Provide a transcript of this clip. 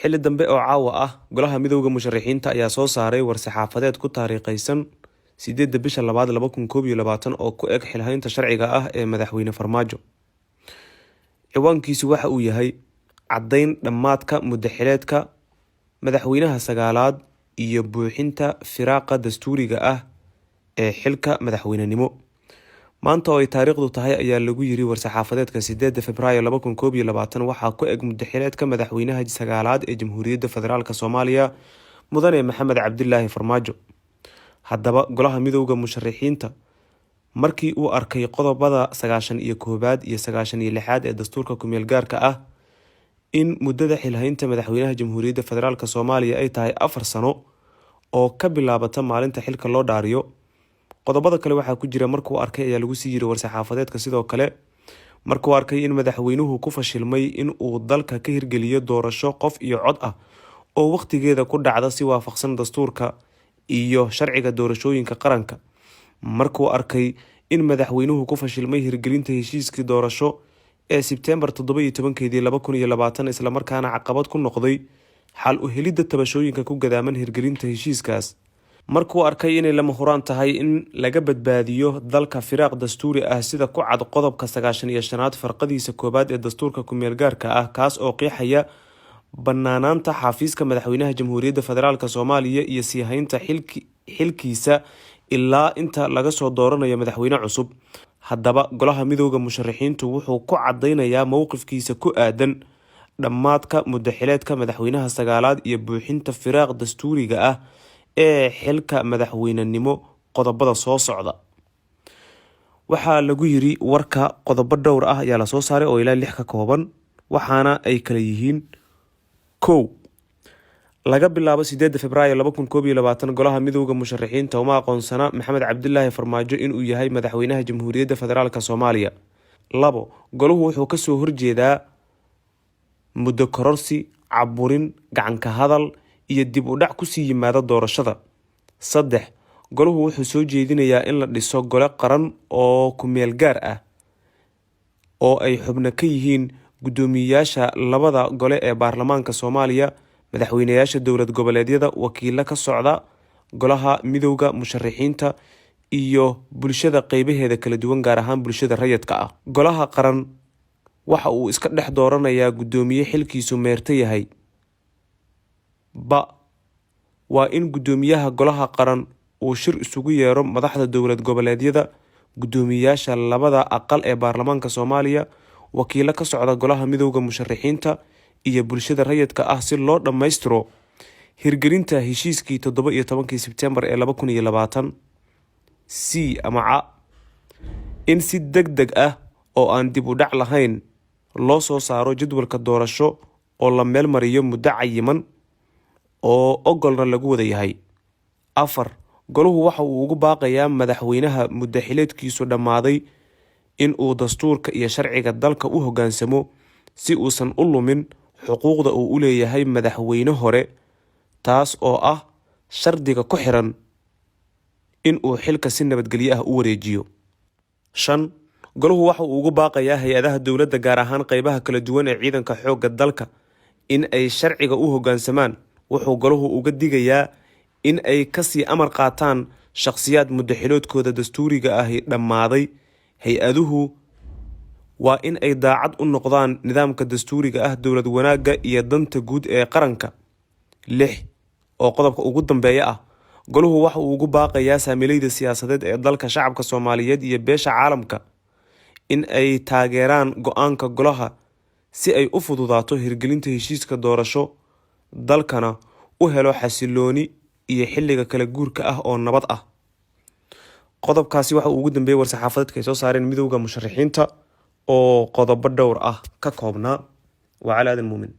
Xilli dambe oo caawa ah, Golaha Midowda Musharaxiinta ayaa soo saaray war-saxaafadeed ku taariikhaysan 8-ta bisha labaad 2021 oo ku eg xilhaynta sharciga ah ee Madaxweyne Farmaajo. Ciwaankiisu waxa uu yahay caddayn dhammaadka muddo xileedka madaxweynaha sagaalaad iyo buuxinta firaaqa dastuuriga ah ee xilka madaxweynenimo. Maanta oo ay taariikhdu tahay, ayaa lagu yiri war-saxaafadeedka, 8-da Febraayo 2021, waxaa ku eg muddo xileedka madaxweynaha sagaalaad ee Jamhuuriyadda Federaalka Soomaaliya, Mudane Maxamed Cabdilaahi Farmaajo. Haddaba, Golaha Midowda Musharaxiinta markii uu arkay qodobada 91aad iyo 96aad ee dastuurka kumeel gaarka ah, in muddada xilhaynta madaxweynaha Jamhuuriyadda Federaalka Soomaaliya ay tahay 4 sano oo ka bilaabata maalinta xilka loo dhaariyo. Qodobada kale waxaa ku jira: markuu arkay, ayaa lagu sii yiri war-saxaafadeedka sidoo kale, markuu arkay in madaxweynuhu ku fashilmay in uu dalka ka hirgeliyo doorasho qof iyo cod ah oo waqtigeeda ku dhacda si waafaqsan dastuurka iyo sharciga doorashooyinka qaranka. Markuu arkay in madaxweynuhu ku fashilmay hirgelinta heshiiskii doorasho ee Sebtembar 17-keedii 2020, islamarkaana caqabad ku noqday xal u helidda tabashooyinka ku gadaaman hirgelinta heshiiskaas. Markuu arkay inay lama huraan tahay in laga badbaadiyo dalka firaaq dastuuri ah, sida ku cad qodobka 95aad farqadiisa koowaad ee dastuurka kumeel gaarka ah, kaas oo qeexaya banaanaanta xafiiska madaxweynaha Jamhuuriyadda Federaalka Soomaaliya iyo sii haynta xilkiisa ilaa inta laga soo dooranayo madaxweyne cusub. Haddaba, Golaha Midowda Musharaxiintu wuxuu ku cadeynayaa mowqifkiisa ku aadan dhammaadka muddo xileedka madaxweynaha sagaalaad iyo buuxinta firaaq dastuuriga ah ee xilka madaxweynenimo qodobada soo socda, waxaa lagu yiri warka. Qodobo dhowr ah ayaa lasoo saaray oo ilaa lix ka kooban, waxaana ay kala yihiin: 1, laga bilaabo 8-da Februaayo 2021, Golaha Midowda Musharaxiinta uma aqoonsana Maxamed Cabdilaahi Farmaajo inuu yahay madaxweynaha Jamhuuriyadda Federaalka Soomaaliya. 2, goluhu wuxuu kasoo horjeedaa muddo kororsi, caburin, gacanka hadal iyo dib u dhac kusii yimaada doorashada. 3, goluhu wuxuu soo jeedinayaa in la dhiso gole qaran oo kumeel gaar ah oo ay xubno ka yihiin guddoomiyeyaasha labada gole ee baarlamaanka Soomaaliya, madaxweyneyaasha dowlad goboleedyada, wakiilo ka socda Golaha Midowda Musharaxiinta iyo bulshada qeybaheeda kala duwan, gaar ahaan bulshada rayidka ah. Golaha qaran waxa uu iska dhex dooranayaa guddoomiye xilkiisu meerto yahay. Ba, waa in guddoomiyaha golaha qaran uu shir isugu yeero madaxda dowlad goboleedyada, guddoomiyeyaasha labada aqal ee baarlamaanka Soomaaliya, wakiilo ka socda Golaha Midowda Musharaxiinta iyo bulshada rayidka ah, si loo dhammaystiro hirgelinta heshiiskii 17-kii Sebtembar ee 2020. C ama ca, in si deg deg ah oo aan dib u dhac lahayn loo soo saaro jadwalka doorasho oo la meel mariyo muddo cayiman oo ogolna lagu wada yahay. 4, goluhu waxa uu ugu baaqayaa madaxweynaha muddo xileedkiisu dhammaaday in uu dastuurka iyo sharciga dalka u hoggaansamo, si uusan u lumin xuquuqda uu u leeyahay madaxweyne hore, taas oo ah shardiga ku xiran in uu xilka si nabadgelyo ah u wareejiyo. 5, goluhu waxa uu ugu baaqayaa hay-adaha dowladda, gaar ahaan qeybaha kala duwan ee ciidanka xoogga dalka, in ay sharciga u hoggaansamaan. Wuxuu goluhu uga digayaa in ay kasii amar qaataan shakhsiyaad muddo xiloodkooda dastuuriga ahi dhammaaday. Hay-aduhu waa in ay daacad u noqdaan nidaamka dastuuriga ah, dowlad wanaagga iyo danta guud ee qaranka. 6, oo qodobka ugu dambeeya ah, goluhu waxa uu ugu baaqayaa saamilayda siyaasadeed ee dalka, shacabka Soomaaliyeed iyo beesha caalamka in ay taageeraan go-aanka golaha, si ay u fududaato hirgelinta heshiiska doorasho, dalkana u helo xasilooni iyo xilliga kala guurka ah oo nabad ah. Qodobkaasi waxa uu ugu dambeeyey war-saxaafadeedka ay soo saareen Midowda Musharaxiinta oo qodobo dhowr ah ka koobnaa. Waa Cali Aadan Muumin.